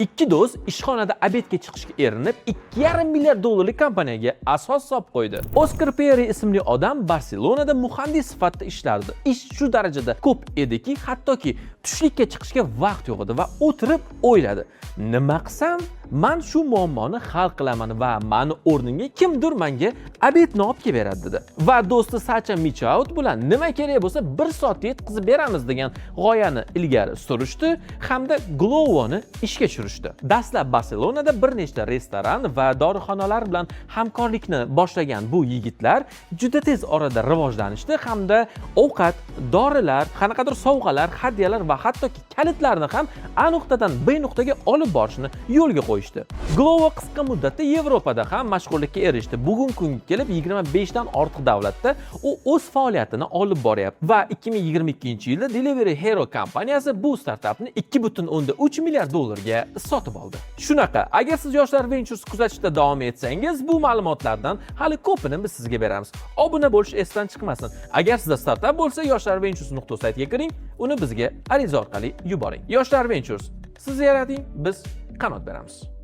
Ikki do'st ishxonada обед ga chiqishga erinib, 2,5 milliard dollarlik kompaniyaga asos solib qo'ydi. Oskar Perri ismli odam Barselonada muhandis sifatida ishlardi. Ish shu darajada ko'p ediki, hattoki tushlikka chiqishga vaqt yo'q edi va o'tirib o'yladi: "Nima qilsam, man shu muammoni hal qilaman va mani o'rnimga kimdir menga обед ni olib kelib beradi?" dedi. Va do'sti Sacha Michaud bilan nima kerak bo'lsa, bir soatda yetkazib beramiz degan g'oyani ilgari surishdi hamda Glovoni ishga tushirishdi. Dastlab Barselonada bir nechta restoran va dorixonalar bilan hamkorlikni boshlagan bu yigitlar juda tez orada rivojlanishdi hamda ovqat, dorilar, qanaqadir sovg'alar, hadyalar va hattoki kalitlarni ham A nuqtadan B nuqtaga olib borishni yo'lga qo'yishdi. Glovo qisqa muddatda Yevropada ham mashhurlikka erishdi. Bugungi kunga kelib 25 dan ortiq davlatda u o'z faoliyatini olib boryapti va 2022-yilda Delivery Hero kompaniyasi bu startapni 2,3 milliard dollarga sotib oldi. Shunaqa, agar siz Yoshlar Ventures kuzatishda davom etsangiz, bu ma'lumotlardan hali ko'pini biz sizga beramiz. Obuna bo'lish esdan chiqmasin. Agar sizda startap bo'lsa, Yoshlar Ventures saytiga kiring, uni bizga ariza orqali yuboring. Yoshlar Ventures: siz yarating, biz qanot beramiz.